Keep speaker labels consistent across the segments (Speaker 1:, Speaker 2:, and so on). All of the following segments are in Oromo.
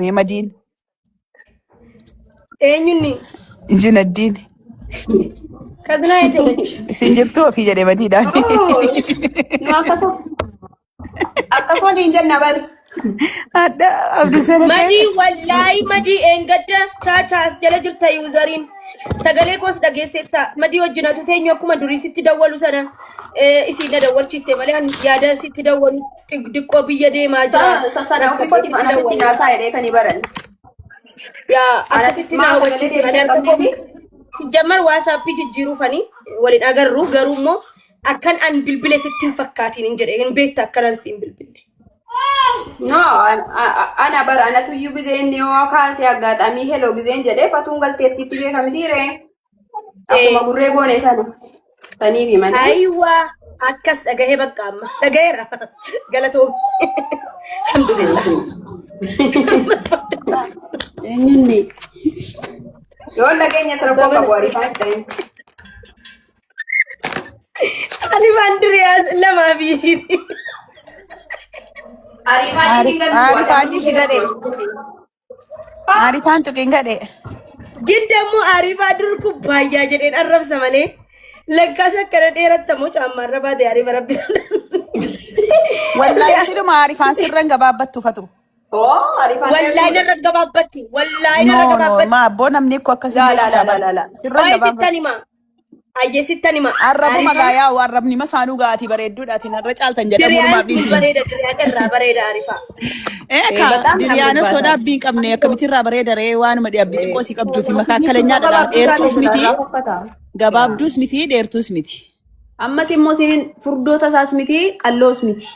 Speaker 1: Mee madiin
Speaker 2: Eenyunni?
Speaker 1: Jinaddiin
Speaker 2: Kazinaa eetenechi.
Speaker 1: isin jirtu ofii jedhee madiidhaan.
Speaker 3: Oh, nu akkasuma akkasuma niin jenna bari.
Speaker 1: Adda Abdusalaam.
Speaker 2: Madii wallaahi madii eengadda chaachaas jala jirta yuuzariin sagalee koos dhageessetta madii wajjin atu teenyu akkuma durii sitti dawwalu sana isiin na dawwalchiiste malee ani yaada sitti dawwalu diqqoo biyya deemaa jira
Speaker 3: Sana ofii
Speaker 2: rakkadhee
Speaker 3: kooti
Speaker 2: sitti
Speaker 3: anasitti
Speaker 2: dawwale
Speaker 3: naasaa jedhee kan baran.
Speaker 2: yaa
Speaker 3: Anasitti
Speaker 2: akkasitti na
Speaker 3: maa sagalee
Speaker 2: hawwachiise
Speaker 3: deebisee
Speaker 2: malee harka koo
Speaker 3: qabneefi.
Speaker 2: sijjammar waasaappii jijjiiruufani waliin agarru garuu immoo akkan an bilbile sitti hin fakkaatiin hin jedhe hin beekta akkanan siin bilbille.
Speaker 3: No, ana bara anatu iyyuu gizee inni yoo kaasee aggaaxamii heloo gizeen jedhee fatuun galteettiitti beekamtii ree. Akkuma gurree goone sana. Saniifi malee.
Speaker 2: Ayiwaa akkas dhagahee bakka amma dhagaheera galatoom alhamdulillah.
Speaker 4: Eenyunni?
Speaker 3: Yoo dhageenya sirba qabu ariifaan itti ta'in.
Speaker 2: Ani waan duriyaa lamaa fi
Speaker 3: Ariifaan isin galchu.
Speaker 1: Ariifaan si gadhe. Ariifaan tuqin gadhe.
Speaker 2: Gin ደግሞ ariifaa dur kubbaayyaa jedheen arrabsa malee lakkaas akkana dheerattamoo caammaarra baate ariifa rabbi
Speaker 1: Wallaahi siluma ariifaan sirran gabaabbattu fatu.
Speaker 3: Oo ariifaan
Speaker 2: Wallaahi narra gabaabbatti wallaahi
Speaker 1: No
Speaker 2: narra
Speaker 1: no
Speaker 2: gabaabbatti.
Speaker 1: ma abboo namni akkoo akkasii
Speaker 3: Laa laa
Speaker 1: beeksisaa
Speaker 3: laa laa
Speaker 1: bara.
Speaker 3: laa.
Speaker 1: Sirran
Speaker 2: Waa'ee
Speaker 1: gabaabbattu.
Speaker 2: sittan hima. Ayyee sittan hima.
Speaker 1: Arrabuma
Speaker 2: Ariifaan
Speaker 1: gaayaa arrabni masaanuu gaatii bareedduudhaatiin har'a caaltan jedhamu
Speaker 2: diriyaan
Speaker 1: nurmaaf
Speaker 2: si
Speaker 1: dhiisne.
Speaker 2: bareeda diriyaan irraa bareeda ariifaa.
Speaker 1: Eeka
Speaker 3: Bataam
Speaker 1: diriyaana
Speaker 3: namni
Speaker 1: sodaa abbii hin qabne akkamitti irraa bareeda ree waanuma abbii xiqqoo si qabduu fi makaakkalañaa dha dheertuus miti gabaabduus miti dheertuus miti.
Speaker 3: Ammas immoo siin furdoota isaas miti qalloos miti.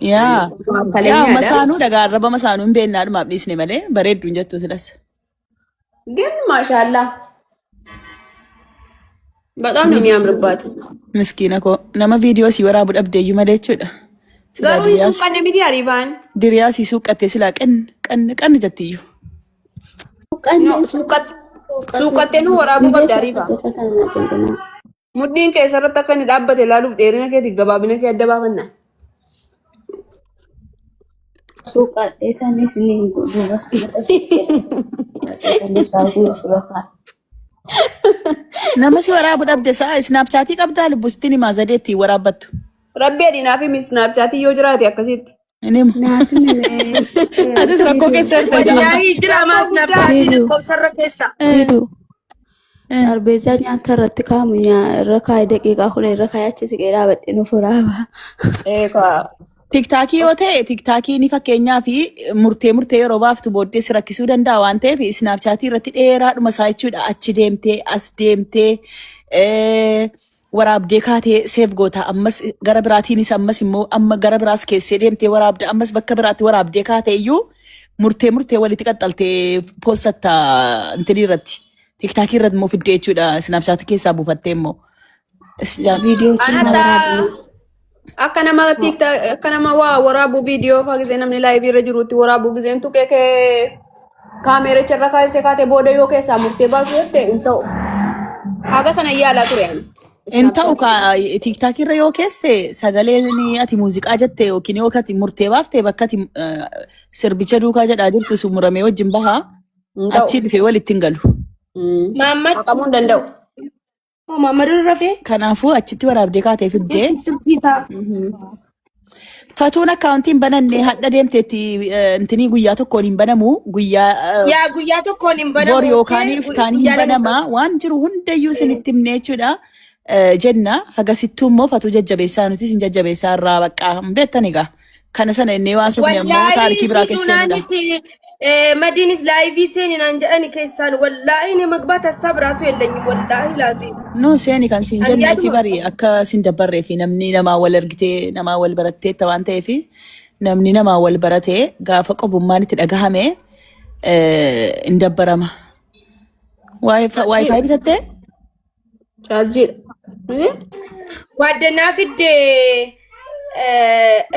Speaker 1: Yaa yaa
Speaker 3: Makaakkalañaadha.
Speaker 1: masaanuu dhagaa arraba masaanuu hin beeknaa dhumaaf dhiisne malee bareedduun jettu silas.
Speaker 3: ግን ማሻአላ በጣም ነው የሚያምርባት።
Speaker 1: Miskiina koo nama viidiyoo si waraabu dhabdeeyyuu malee jechuudha. Silaa
Speaker 3: Garuu hin
Speaker 1: diriyaa
Speaker 3: suuqqanne miti ariifaan.
Speaker 1: diriyaa si suuqqattee silaa qan qan qan jettiyyuu.
Speaker 3: No, suuqqattee nu waraabuu qabda ariifaa. Mudhiin keessa irratti akka inni dhaabbate ilaaluuf dheerina keetiif gabaabina kee adda baafanna.
Speaker 4: Suuqadheetanis ni duuba
Speaker 1: Nama si waraabu dhabde sa'a isnaapchaatii qabdaa lubbustiin himaa zadeetti waraabbattu.
Speaker 3: Rabbi adiinaa fi misnaapchaatii yoo jiraate akkasitti.
Speaker 1: Inni himu.
Speaker 4: Naafi mimee
Speaker 1: Atis rakkoo keessa jirta.
Speaker 2: Wallaahi jira
Speaker 3: Rakkoo
Speaker 2: maas
Speaker 3: guddaa.
Speaker 2: nabaatii lakkoofsarra keessa.
Speaker 4: Fidu Arbeezaa nyaata irratti kaamu irra kaa'ee daqiiqaa 10 irra kaa'ee achi siqee dhaabadhee nuuf waraaba.
Speaker 3: Eegaa.
Speaker 1: Tiktaakii yoo ta'e tiktaakii ni fakkeenyaa fi murtee murtee yeroo baaftu booddee si rakkisuu danda'a waan ta'eef isnaapchaatii irratti dheeraadhuma isaa jechuudha achi deemtee as deemtee waraabdee kaatee seef goota ammas gara biraatiinis ammas immoo amma gara biraas keessee deemtee waraabda ammas bakka biraatti waraabdee kaatee iyyuu murtee murtee walitti qaxxaltee poossatta intinii irratti tiktaakii irratti immoo fiddee jechuudha isnaapchaatii keessaa buufattee immoo.
Speaker 4: Viidiyoo ittiin
Speaker 3: Anata
Speaker 4: waraabnu.
Speaker 3: akka nama tikta akka nama waa waraabuu viidiyoo faa gisee namni laayivii irra jirutti waraabuu giseen tuqee kee kaameericha irra kaasee kaatee booda yoo keessaa murtee baasuu jette hin ta'u. Haga sana yaalaa ture ani.
Speaker 1: In ta'u ka tiiktaakii irra yoo keesse sagaleen ati muuziqaa jette yookiin yoo ati murtee baafte bakka ati sirbicha duukaa jedhaa jirtu sun muramee wajjin bahaa
Speaker 3: Hin ta'u.
Speaker 1: achii dhufee walitti hin galu.
Speaker 2: Maammad.
Speaker 3: Haqamuu hin danda'u.
Speaker 2: Oh, Maammad irra rafee.
Speaker 1: Kanaafuu achitti waraabdee kaatee fiddee
Speaker 2: Silkii ta'a.
Speaker 1: Fatuun akkaawuntii hin bananne hadha deemteetti intinii guyyaa tokkoon hin banamu guyyaa
Speaker 2: Yaa guyyaa tokkoon hin banamu.
Speaker 1: bor yookaan iftaan hin
Speaker 2: Guyyaa lama
Speaker 1: banama waan jiru hundayyuu isinitti himne jechuudha. Jenna hagasittuu immoo fatuu jajjabeessaa nuti isin jajjabeessaa irraa baqqaa hin beektan egaa. Kana sana inni waan sofne ammoo
Speaker 2: Wallaahi
Speaker 1: taarikii biraa
Speaker 2: si
Speaker 1: keessa seenudha.
Speaker 2: duunaanis madiinis laayivii seeni naan jedhani keessaan wallaahi ni magbaat hassaab raasuu yellanyim wallaahi laazii.
Speaker 1: No seeni kan siin
Speaker 2: Ani
Speaker 1: jennee fi
Speaker 2: yaaduma
Speaker 1: bari akka siin dabbarree fi namni namaa wal argitee namaa wal baratteetta waan ta'eef namni namaa wal baratee gaafa qobummaan itti dhagahame hin dabbarama. Waayifaayi bitattee?
Speaker 3: Chaarjiidha.
Speaker 2: ጓደኛ ፊድ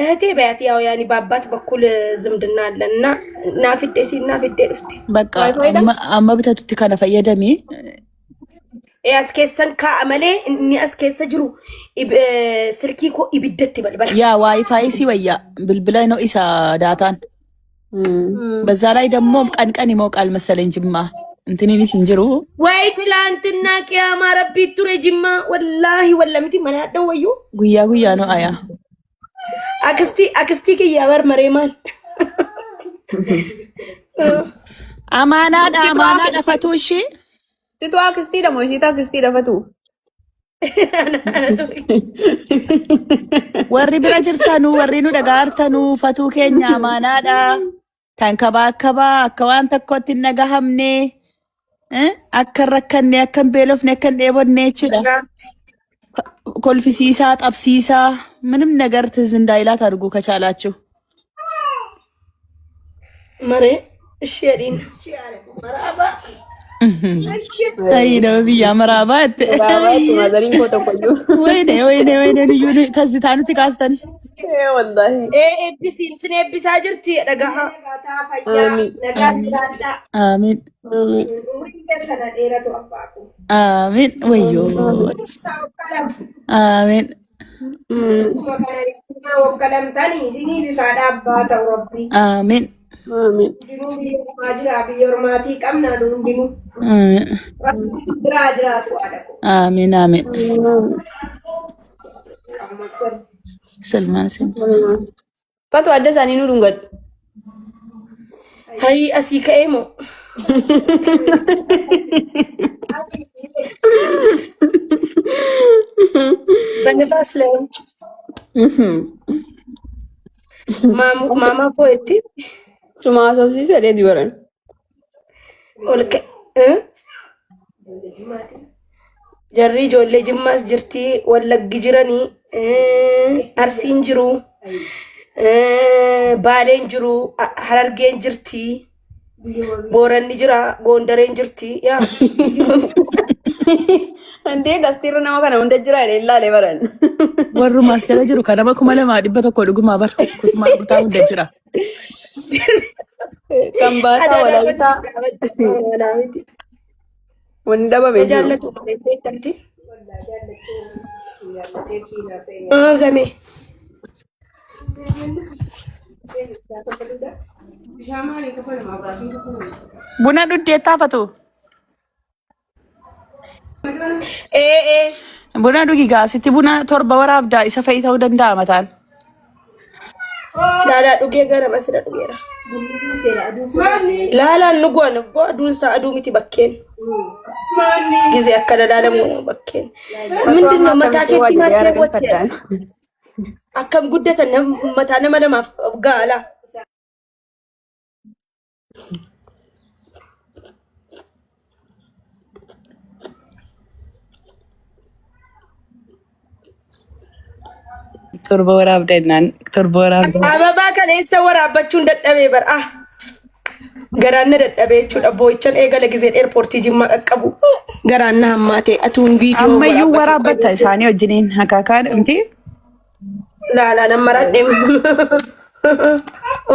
Speaker 2: እህቴ በያት ያው ያኒ በአባት በኩል ዝምድና አለ እና ናፍዴ ሲል ናፍዴ dhufte
Speaker 1: Bakka
Speaker 3: Waayifaayidha?
Speaker 1: amma amma bitatutti kana fayyadami.
Speaker 2: As keessan kaa'a malee inni as keessa jiru silkii koo ibiddatti balbala.
Speaker 1: Yaa waayifaayi si wayya bilbila ino isa daataan. በዛ ላይ ደግሞ ቀን ቀን ይሞቃል መሰለኝ ጅማ እንትንnis hin jiru.
Speaker 2: Wayi tilaantinaa qiyaamaa rabbii ture Jimmaa wallaahi wallamiti mana hadha wayyuu.
Speaker 1: Guyyaa guyyaa ነው አያ
Speaker 2: Akistii akistii kiyyaa barmaree maal?
Speaker 1: Amaanaadha amaanaadha fatuu ishii.
Speaker 3: Situ akistiidha moo isiitu akistiidha fatu?
Speaker 1: Warri bira jirtanuu warri nu dhagaartanuu fatuu keenya amaanaadha. Tankabaakabaa akka waan tokkotti hin dhagahamne akka hin rakkanne akka hin beelofne akka hin dheebonne jechuudha. Kolfisiisaa xabsiisaa ምንም ነገር ትዝ እንዳይላት አድርጉ ከቻላችሁ።
Speaker 2: Maree ishee adiin.
Speaker 1: አይ nama biyyaa maraabaa jette.
Speaker 3: Maraabaa jette maazariin koo tokkoyyuu.
Speaker 1: ወይኔ ወይኔ ወይኔ ልዩ ተዝታ nuti kaastani.
Speaker 3: Ee wallaahi.
Speaker 2: Ee eebbisiin sin eebbisaa jirti dhagahaa.
Speaker 5: Nagaa fayyaa,
Speaker 3: Amiin.
Speaker 5: nagaa jiraadhaa.
Speaker 1: Amiin
Speaker 3: Amiin.
Speaker 5: Umrii keessa na dheeratu abbaa koo.
Speaker 1: amiin wayyoo
Speaker 5: Ibsaa hokkalam.
Speaker 1: amiin
Speaker 5: Akkuma kana ibsaa hokkalamtanii isiniif isaadha abbaa ta'u rabbi.
Speaker 1: amiin
Speaker 3: Amiin.
Speaker 5: Hundinuu biyya ormaa jira biyya ormaatii qabna nu hundinuu.
Speaker 1: amiin
Speaker 5: Rabbi isin biraa jiraatu haadha koo.
Speaker 1: amiin amiin
Speaker 5: Amma sol.
Speaker 1: Salmaan sin
Speaker 3: Fatu adda isaanii nu dhungadhu.
Speaker 2: Hayii asii ka'ee moo? Banifaas leen maamaa koo itti
Speaker 3: Suma haasofsiisu jedhee dibaran.
Speaker 2: ol ka'e. Jarri ijoollee Jimmaas jirti, Wallaggi jiranii, Arsiin jiru, Baaleen jiru, Harargeen jirti, Booranni jira, Gondareen jirti. Yaa.
Speaker 3: Indee gastiirra nama kana hunda jira jedhee ilaalee baran.
Speaker 1: Warrumaas jala jiru kan nama 2100 dhugumaa bara kutumaa kutaa hunda jira.
Speaker 3: Kan baataa
Speaker 2: Adaadaa
Speaker 3: walaayitaa
Speaker 2: kooti.
Speaker 3: wanni dhabame jiru.
Speaker 2: Jaallatu beektamti. Zamee.
Speaker 1: Buna dhugdeettaa fatu.
Speaker 2: Ee ee.
Speaker 1: Buna dhugi gaasitti buna torba waraabdaa isa fa'i ta'uu danda'a mataan.
Speaker 2: Laalaa dhugee gara masira dhugeera. Laalaan nu goona aduun isaa aduu miti bakkeen. ጊዜ akkana laalamu bakkeen. ምንድን ነው mataa keetti maal gootee akkam guddatan mataa nama lamaaf gaala.
Speaker 1: Torba waraabda jennaan torba waraabda.
Speaker 2: Ababaa kaleessa waraabbachuun dadhabee bara. Ah, garaan na dadhabee jechuudha. Boo'ichaan eegala gizeen eerpoortii Jimmaa qaqqabu. Garaan na hammaate atuun viidiyoo
Speaker 1: Ammayyuu
Speaker 2: waraabbachuun
Speaker 1: waraabbatta isaanii wajjiniin akaakaan miti.
Speaker 2: Laalaa nan maradhe.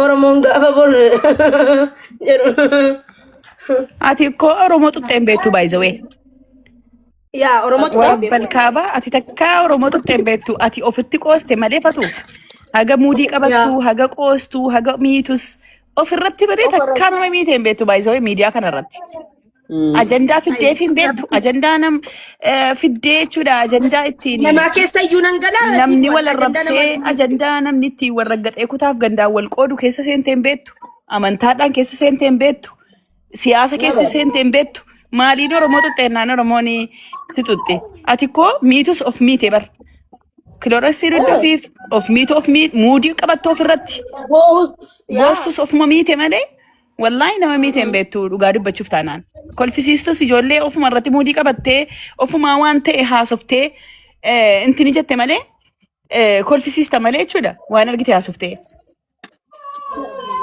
Speaker 2: Oromoon gaafa bor jedhu.
Speaker 1: Ati koo Oromoo xuxxeen beektu by the way.
Speaker 2: Yaa Oromoo xuxxeen beeku.
Speaker 1: Balkaabaa ati takkaa Oromoo xuxxeen beektu ati ofitti qooste malee fatu. Haga muudii qabattu, haga qoostu, haga miitus ofirratti malee takkaa nama miite hin beektu by the way miidiyaa kanarratti. Ajandaa fiddeef hin beektu. Ajandaa nam fiddee jechuudha. Ajandaa ittiin
Speaker 2: Namaa keessa iyyuu nan galaa.
Speaker 1: Namni wal arrabsee ajandaa namni ittiin wal raggaxee kutaaf gandaan wal qoodu keessa seentee hin beektu. Amantaadhaan keessa seentee hin beektu. Siyaasa keessa seentee hin beektu. Maaliin Oromoo xuxxeennaan Oromoon si xuxxe. Ati koo miitus of miite bar. Kilooraksii dudduufiif of miitu of miit muudii qabattu ofirratti. Boossus ofuma miite malee wallaahi nama miite hin beektu dhugaa dubbachuuf taanaan. Kolfisiistus ijoollee ofuma irratti muudii qabattee ofumaa waan ta'e haasoftee intini jette malee kolfisiista malee jechuudha waan argite haasoftee.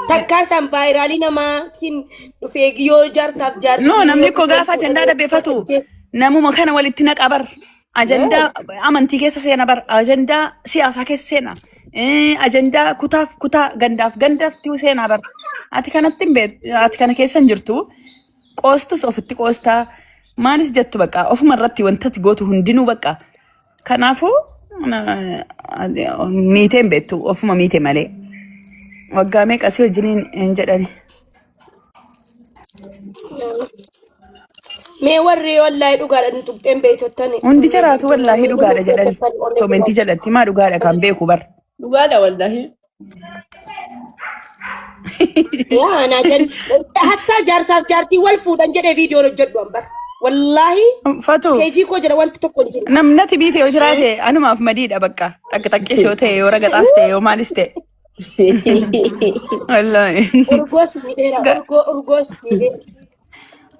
Speaker 2: Takkaa isaan vaayiraalii namaatiin dhufee yoo jaarsaaf jaartii.
Speaker 1: No, namni koo gaafa ajandaa dhabeeffatu namuma kana walitti naqa bar. Ajandaa amantii keessa seena bar. Ajandaa siyaasaa keessa seena. Ajandaa kutaaf kutaa gandaaf gandaaf seenaa bar. Ati kanatti hin beek ati kana keessa hin jirtu. Qoostus ofitti qoostaa. Maalis jettu bakka ofuma irratti wanta ati gootu hundinuu bakka. Kanaafuu miitee hin beektu ofuma miite malee. Waggaa meeqa si wajjiniin hin jedhani.
Speaker 2: Mee warri wallaahi dhugaadha nu tuqxeen beektottani.
Speaker 1: Hundi jaraatu wallaahi dhugaadha jedhani. Komentii jalatti maa dhugaadha kan beeku bar.
Speaker 3: Dhugaadha wallaahi.
Speaker 2: Yaa naa jal hattaa jaarsaaf jaartii wal fuudhan jedhee viidiyoon hojjedhu an bar. Wallaahi
Speaker 1: Fatu
Speaker 2: peejii koo jala wanti tokko hin jiru.
Speaker 1: namnati biite yoo jiraate anumaaf madiidha bakka. Takka taqqees yoo ta'e yoo ragaxaas ta'e yoo maalis ta'e. Wallaahi.
Speaker 2: Urgoos miidheera urgoo urgoos miidheera.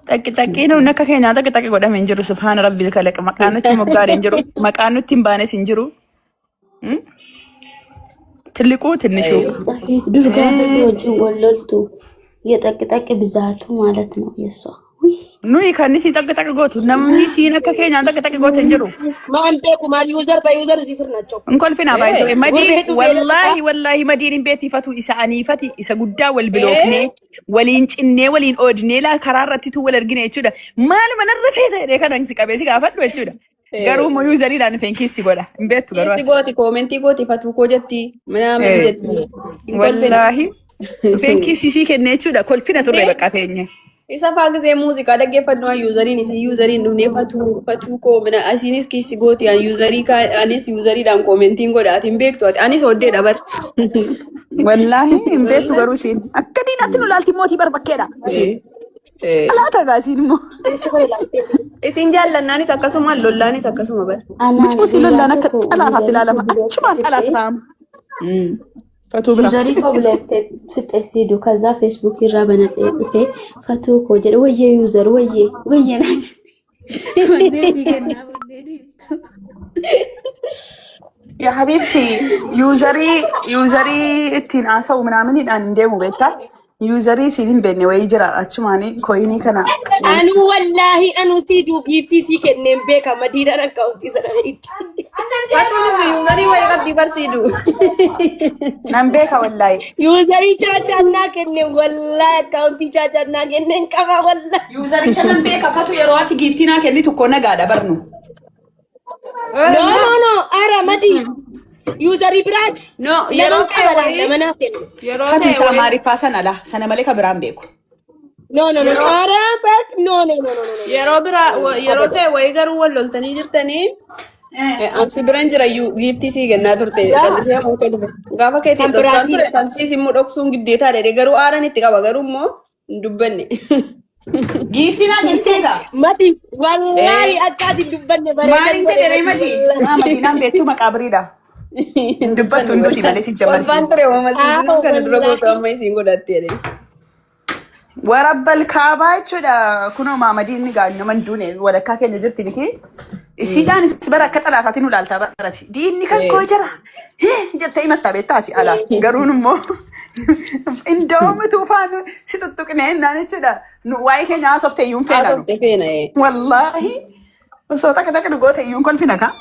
Speaker 1: Takki takkii namni akka keenyaa takki takki godhame hin jiru subhaana rabbil kalaq maqaan nutti moggaadhe hin jiru maqaan nutti hin baanes hin jiru. ትልቁ ትንሹ
Speaker 4: ጠቂት ዱር gaafa si wajjin wal loltu የጠቅጠቅ ብዛቱ ማለት ነው የሷ ውይ
Speaker 1: Nuyi kan isii takka takka gootu namni siin akka keenyaa takka takka goote hin jiru.
Speaker 2: Maan beeku maal yuuzar ba yuuzar isii sirnaቸው.
Speaker 1: Hin kolfinaa baay'isoo.
Speaker 2: Gurri
Speaker 1: Madiin
Speaker 2: hedduu beela
Speaker 1: wallaahi wallaahi madiin hin beetifatu isa aniifati isa guddaa wal bilooknee waliin cinnee waliin oodnee laa karaa irrattitu wal argine jechuudha. Maaluma narra feeta jedhee kanan si qabee si gaafadhu jechuudha. Garuu immoo yuuzariidhaan dhufeen keessi godha. Hin beektu garuu
Speaker 3: Keessi
Speaker 1: ati.
Speaker 3: gooti koomentii gooti fatuu koo jetti minaamin jetti. Hin kolfina.
Speaker 1: Wallaahi dhufeen keessi sii kenne jechuudha. Kolfina turre bakka teenye.
Speaker 3: Isa faa gisee muuziqaa dhaggeeffannu an yuuzariin isin yuuzariin dhufnee fatuu fatuu koo mina asiinis keessi gooti an yuuzarii anis yuuzariidhaan koomentiin godha ati hin beektu ati anis hoddeedha bar.
Speaker 1: Wallaahi hin beektu garuu isiin. Akka diinaatti nu laalti mootii barbakkeedha. Isiin. Alaata gaa isiin immoo.
Speaker 3: Isin jaallannaanis akkasuma lollaanis akkasuma bar.
Speaker 4: Anaan
Speaker 1: Mucuma si
Speaker 4: guyyaa
Speaker 1: lollaan akka
Speaker 4: tokko
Speaker 1: xalaataatti
Speaker 4: yuuzarii
Speaker 1: ilaalama.
Speaker 4: koo
Speaker 1: Achumaan
Speaker 4: bilookii
Speaker 1: xalaata
Speaker 4: fixee
Speaker 1: ta'ama. Fatuu bira.
Speaker 4: yuuzarii koo bilookii fixee siidu ከዛ ፌስቡክ irraa banadhee dhufee fatuu koo jedhe wayyee yuuzar wayyee wayyee naa jedhe onnee sii kennaa onnee deemtu.
Speaker 1: Yaa habiibti yuuzarii yuuzarii ittiin haasa'u minaaminiidhaan hin deemu beektaa? Yuuzarii isiin hin beekne wayii jira achumaan koyinii kana.
Speaker 2: Anuu wallaahi anuu sii giiftii sii kenneen beeka madiidhaan akkaawuntii sana itti.
Speaker 3: Fatuun yuuzarii wayii qabdi barsiidu.
Speaker 1: Nan beeka wallaahi.
Speaker 2: Yuuzarii chaachannaa kenneen wallaahi akkaawuntii chaachannaa kenneen qaba wallaahi.
Speaker 1: Yuuzaricha nan beeka fatu yeroo ati giiftii naa kennitu koo nagaadha barnu.
Speaker 2: No no no ara madii yuuzarii biraati.
Speaker 3: No yeroo
Speaker 2: Laman
Speaker 3: ta'e
Speaker 2: qaba laa
Speaker 3: wayii
Speaker 2: lama naa kennu.
Speaker 3: yeroo
Speaker 1: Fatu
Speaker 3: ta'e
Speaker 1: isa
Speaker 3: wayii
Speaker 1: Amaariffaa sana laa sana malee ka biraan beeku.
Speaker 2: No no no ara bar no no no no no no.
Speaker 3: yeroo biraa yeroo ta'e wayii garuu wal loltanii jirtanii ansi biran jira iyyuu giiftii sii kennaa turte callisee ammoo akka dhufe. Gaafa keetiin
Speaker 2: Kan
Speaker 3: dhokkaan
Speaker 2: biraatiin.
Speaker 3: ture kan siis immoo dhoksuun giddeetaa dheedhe garuu aaran itti qaba garuu immoo hin dubbanne.
Speaker 1: Giiftii naa kennitee egaa.
Speaker 2: Madi wallaahi akka ati hin dubbanne bareedan
Speaker 1: Maaliin
Speaker 2: godhe
Speaker 1: jedhe ree
Speaker 2: madi
Speaker 1: madii?
Speaker 2: wallaahi.
Speaker 1: Maa madiinaan beektu maqaa biriidha. Hin dubbattu hin duti malee si
Speaker 3: Kolfaan
Speaker 1: jammarsiin.
Speaker 3: ture uumama
Speaker 2: Haa
Speaker 3: siin kana dura gootu
Speaker 2: wallaahi.
Speaker 3: amma isiin godhatte jedhe.
Speaker 1: Warabbal kaabaa jechuudha. Kunoo maamadiin ni gaanyo manduune walakkaa keenya jirti miti. Isiidhaanis bara akka xalaataatiin ulaaltaa barati. Diinni kan koo jira. Jettee himattaa beektaati ala. Garuun immoo indoomi tuufaan si tuttuqnee jennaan jechuudha. Nu waa'ee keenya haasofte iyyuu hin feenanu.
Speaker 3: Haasofte feena.
Speaker 1: Wallaahi osoo takka takka nu goote iyyuu hin kolfina kaa.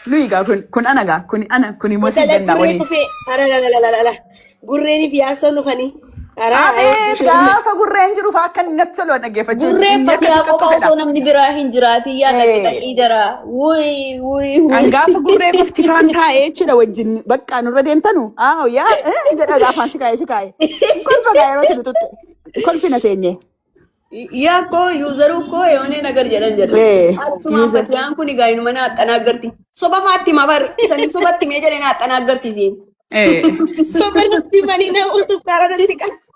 Speaker 1: Nuyi gaa kun kun ana gaa kun ana kun immoo si
Speaker 2: Intala
Speaker 1: jennaa
Speaker 2: gurree
Speaker 1: waliin.
Speaker 2: dhufee ara la la la la la gurreen fi yaasoon dhufanii ara
Speaker 1: Abeet gaafa gurreen jiru fa'aa akka inni natti tolu dhaggeeffachuun
Speaker 3: Gurreen
Speaker 1: inni akka
Speaker 3: fatiyaa
Speaker 1: xiqqattu
Speaker 3: qofa
Speaker 1: fedha.
Speaker 3: osoo namni biraa hin jiraatin yaa dhaqi dhaqii jara. Wuyi wuyi
Speaker 1: An
Speaker 3: wuyi.
Speaker 1: gaafa gurree qofti faan taa'ee jechuudha wajjin bakka nurra deemtanu aaw yaa jedha gaafaan si kaa'e si kaa'e. Kolfa gaa yeroo tinu tuttu. Kolfina teenye.
Speaker 3: Yaa koo yuuzaruu koo yoonee nagar jedhan jedhan. Achuma
Speaker 1: Yuuzar.
Speaker 3: fatiyaan kun egaa inuma na axxanaaggarti. Soba faatti ma bar sanii sobatti mee jedhee na axxanaaggarti isiin.
Speaker 2: Soba nutti manii nama sukkaara natti qabsa.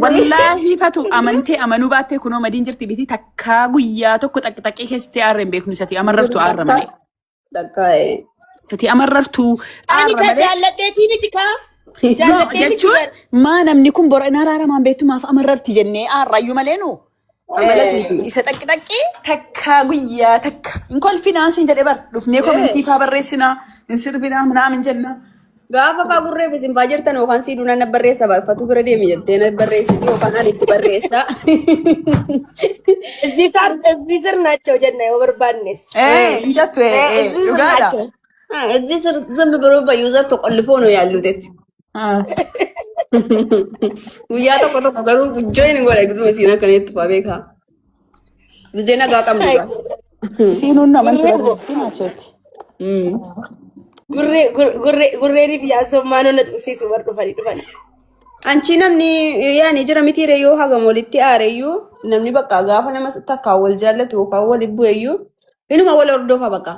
Speaker 1: Wallaahi fatu amantee amanuu baattee kunoo madiin jirti biti takkaa guyyaa tokko xaqqi xaqqee keessatti aarra hin beeknu isati amarrartu aarra malee.
Speaker 3: Takka
Speaker 1: Isati amarrartu
Speaker 2: Ani
Speaker 1: aarra
Speaker 2: ka
Speaker 1: malee.
Speaker 2: jaalladheetii miti kaa.
Speaker 1: No,
Speaker 2: Jaalladhee miti
Speaker 1: jechuun
Speaker 2: bar.
Speaker 1: maa namni kun bora inni araaramaan beektu maaf amarrarti jennee aarrayyuu malee nu.
Speaker 3: Amala siiti.
Speaker 1: Isa xaqqi xaqqee takkaa guyyaa takka hin kolfinaa siin jedhe bar dhufnee komentii faa barreessinaa hin sirbinaa minaamin jennaa.
Speaker 3: Gaafa faa gurreef isin faa jirtan yookaan sii duunaan na barreessa baafatu bira deemi jettee na barreessiti yookaan ani itti barreessa.
Speaker 2: እዚህ ታር እዚህ ስር ናቸው jenna yoo barbaannes.
Speaker 1: Hin jettu
Speaker 3: እዚህ ስር
Speaker 1: dhugaadha.
Speaker 3: ናቸው። እዚህ ስር ዝም ብሎ በዩዘር ተቆልፎ ነው ያሉት። Guyyaa tokko tokko garuu join godha gisuma isiin akkana itti faa beekaa. Gisee nagaa qabdu gaa.
Speaker 1: Isiinuun namanti barreessinaa jechuutti.
Speaker 2: Gurree gurree gurreenii fi yaassoon maanoo na tuqsiisu bar dhufanii dhufanii.
Speaker 3: Anchi namni yaani jira mitiire yoo hagam walitti aareyyuu namni bakka gaafa nama takkaan wal jaallatu yookaan wal bu'eyyuu inuma wal hordofa bakka.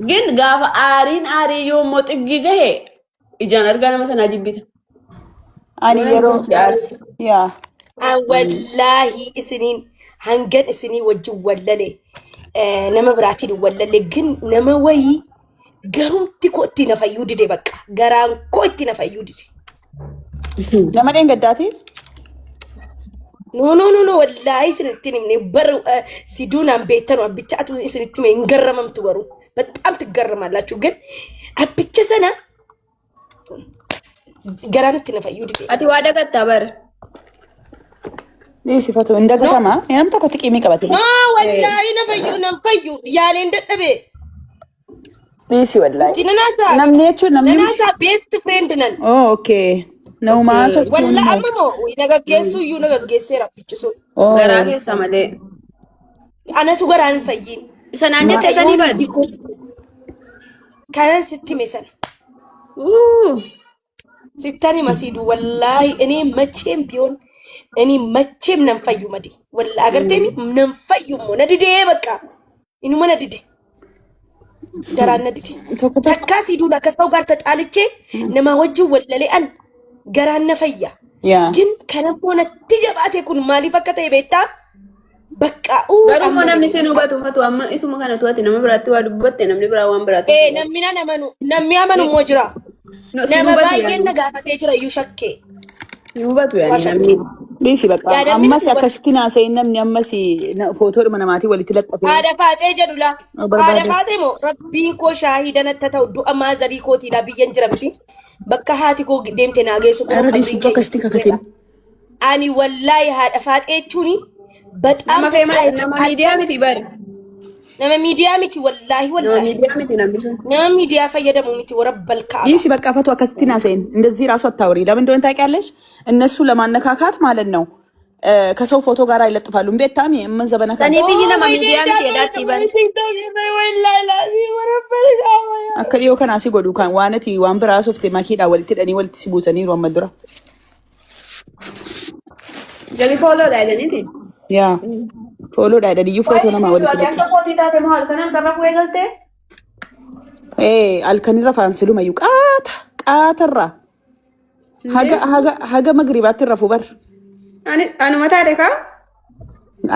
Speaker 3: Gin gaafa aariin aarii yoo immoo xiggii gahe ijaan argaa nama sanaa jibbita.
Speaker 1: Ani
Speaker 3: Yoo namni
Speaker 1: yeroo
Speaker 3: kun si aarse.
Speaker 1: yaa
Speaker 2: An wallaahi isiniin hangan isinii wajjin wallale nama biraatiin hin wallalle gin nama wayii garumti koo itti na fayyuu dide bakka garaan koo itti na fayyuu dide.
Speaker 1: Nama dheengaddaati?
Speaker 2: No no no no wallaahi isinitti hin himne bar siduunaan beektanu abbicha atu isinitti hime hin garramamtu garuu በጣም ትገረማላችሁ ግን abbicha sana garaan itti na fayyuu dide.
Speaker 3: Ati waa dagattaa bara.
Speaker 1: Dhiisi fatu hin dagatama. Nam tokkotti qiimii qabate.
Speaker 2: No wallaahi na fayyuu nan fayyu yaaleen dadhabe.
Speaker 1: Dhiisi wallaahi.
Speaker 2: Itti nanaasaa
Speaker 1: Namni jechuun namni.
Speaker 2: nanaasaa best friend nan.
Speaker 1: Oh okay. Naumaa softuun
Speaker 2: Walla
Speaker 1: immoo.
Speaker 2: amma moo na gaggeessuu iyyuu na gaggeesseera abbichi sun.
Speaker 1: Oh.
Speaker 3: Garaa keessa malee.
Speaker 2: Anatu garaan hin fayyiin.
Speaker 3: Isa naan jette sanii badi.
Speaker 2: Kanan sitti hime sana.
Speaker 3: Uu.
Speaker 2: Sittan hima siidu wallaahi እኔ መቼም ቢሆን እኔ መቼም nan fayyu madi walla agarteemi nan fayyu immoo na didee bakka inuma na dide garaan na dide
Speaker 1: Tokko tokko.
Speaker 2: takkaa siiduun akka ሰው ጋር ተጣልቼ nama wajjin wallalee an garaan na fayya
Speaker 1: Yaa.
Speaker 2: ግን kanammoo natti jabaate kun maaliif akka ta'e beektaa bakka uu
Speaker 3: Garuu immoo
Speaker 2: amma
Speaker 3: namni sin hubatu hubatu amma isuma kana to'ate nama biraatti waa dubbatte namni biraa waan biraatti
Speaker 2: ee namni nan amanu namni amanu immoo jira
Speaker 3: No, sin
Speaker 2: nama
Speaker 3: hubatu
Speaker 2: baay'een
Speaker 3: yaani.
Speaker 2: na gaafatee jira iyyuu shakkee
Speaker 3: Si hubatu
Speaker 2: waa
Speaker 3: yaani
Speaker 2: shakkee
Speaker 3: namni.
Speaker 1: Dhiisi bakka.
Speaker 2: Yaa namni
Speaker 1: Ammas
Speaker 2: si hubatu.
Speaker 1: akkasitti naasa'in namni ammas footoodhuma namaatii walitti laxxafee.
Speaker 2: Haadha faaxee jedhu laa.
Speaker 1: Oh,
Speaker 2: Haadha
Speaker 1: barbaade.
Speaker 2: faaxee moo rabbiin koo shaahida natti ta'u du'a maazarii kootiidha biyyan jira miti. Bakka haati koo deemte naa geessu koo
Speaker 1: Irra dhiisi
Speaker 2: qabriin kee
Speaker 1: akkasitti kakatin.
Speaker 2: Ani wallaahi haadha faaxee jechuun በጣም
Speaker 3: Nama feema nama miidiyaa miti bari.
Speaker 2: nama miidiyaa miti wallaahi
Speaker 3: Nama
Speaker 2: wallaahi
Speaker 3: miidiyaa miti namni sun.
Speaker 2: nama miidiyaa fayyadamu miti warabbal kaaba.
Speaker 1: ይህ ሲበቃ ፈቱ አከስቲ ናሰይን እንደዚህ ራሱ አታውሪ። ለምን እንደሆነ ታውቂያለሽ? እነሱ ለማነካካት ማለት ነው ከሰው ፎቶ ጋር ይለጥፋሉ። ቤታም የምን ዘበነ ካለ
Speaker 3: Saniif iyyuu nama miidiyaa miti jedhaatti bari.
Speaker 1: akka dhiyoo kanaa si godhu kan waan ati waan biraa softe makiidhaa walitti hidhanii walitti si buusaniiru amma dura.
Speaker 3: Jalli fooloodha jedhaniiti.
Speaker 1: Yaa fooloodha jedhaniyyuu footoo namaa walitti
Speaker 3: Ati
Speaker 1: hidhatu.
Speaker 3: akka kootii taate moo halkan halkan rafuu eegaltee?
Speaker 1: Ee halkanirra faansilumayyuu qaata qaatarraa haga haga haga magribaatti rafu bar.
Speaker 3: Ani anuma taate kaa?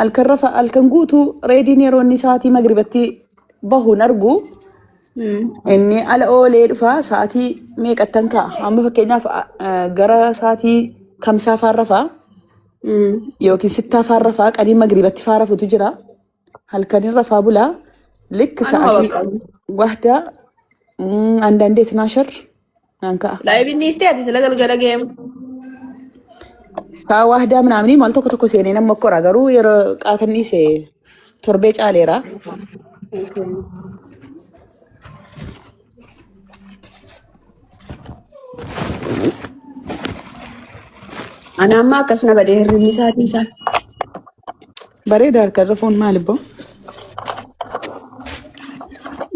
Speaker 1: Halkan rafa halkan guutuu reediin yeroo inni sa'aatii magribatti bahuun argu inni ala oolee dhufa sa'aatii meeqattan ka'a. Amma fakkeenyaaf gara sa'aatii kamsaa faan rafaa yookiin sittaa faan rafaa qanii magribatti faa rafutu jira. Halkanin rafaa bulaa likk
Speaker 3: Anuma
Speaker 1: sa'aatii
Speaker 3: bakka.
Speaker 1: wahdaa አንዳንዴ ትናሸር naan ka'a.
Speaker 3: Laayibiin dhiistee ati sila galgala geemu.
Speaker 1: Sa'a wahdaa ምናምን maal tokko tokko seenee nama kora garuu yeroo qaatan dhiise torbee caaleera.
Speaker 3: Ana amma akkas na badee hirribni isaatii isaa.
Speaker 1: Bareeda harka rafuun maal ibboo?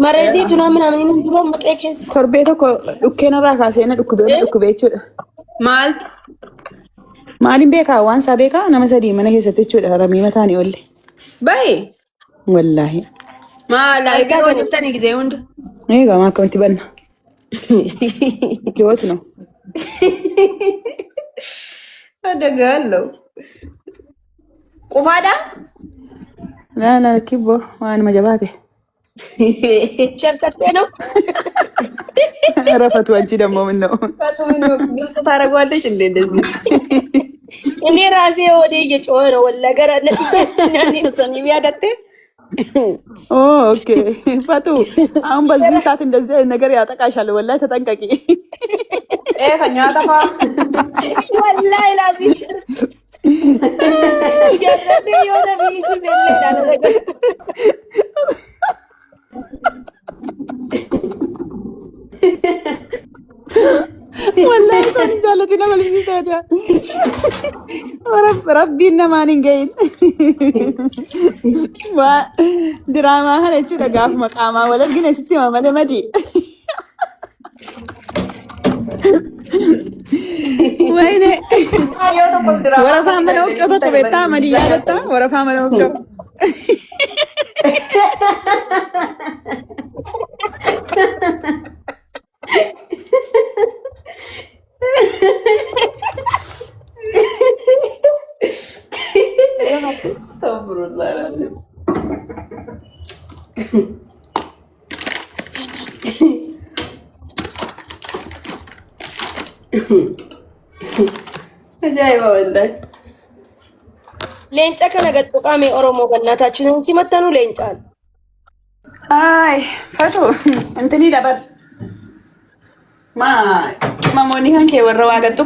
Speaker 2: Mareedii tunaa ምናምን dura maqee keessa.
Speaker 1: Torbee tokko dhukkeen irraa kaasee na dhukkubee na dhukkubee jechuudha.
Speaker 3: Maaltu?
Speaker 1: Maaliin beekaa waan isaa beekaa nama sadii mana keessatti jechuudha ramii mataanii oolle.
Speaker 3: Bahi!
Speaker 1: Wallaahi.
Speaker 3: Maa laayibii yeroo jirtanii gizee hunda.
Speaker 1: Eegaa maa akkamitti banna? Dhiyooti no.
Speaker 3: Adagaallo. Qufaadhaa?
Speaker 1: Laa laa kibboo waanuma jabaate.
Speaker 2: Sharkattee ነው
Speaker 1: Rafatu anchi dammoo min na'u.
Speaker 3: ግልጽ ታደርገዋለች እንዴ እንደዚህ?
Speaker 2: እኔ ራሴ ወደ እየጮኸ ነው ወላ ገራ
Speaker 3: Sanii yaadatte?
Speaker 1: ኦኬ ፈቱ፣ አሁን በዚህ ሰዓት እንደዚህ አይነት ነገር ያጠቃሻል። ወላሂ ተጠንቀቂ።
Speaker 3: Ee kan nyaata fa'aa.
Speaker 2: ወላሂ ላዚም ጀረቤ የሆነ ሚይዝ የለ
Speaker 1: ወላሂ ሰው ጃለቲ nama Rabbiin namaan hin gahin. Diraamaa kana jechuudha gaafuma qaamaa wal argine sitti hima malee madi. Wayne.
Speaker 3: Yoo tokkos diraamaa
Speaker 1: Warafaa
Speaker 3: akkasii
Speaker 1: mana hojii tokko beektaa madii yaadatta? Warafaa mana hojii.
Speaker 3: Astagfirullah. Ajaa'iba wallahi.
Speaker 2: Leenca kana gaxxuqaame Oromoo gannaataachuu simattanu leencaan.
Speaker 1: Ay, Fatu, intini dabar. Ma mamoonni kan kee warra waa gattu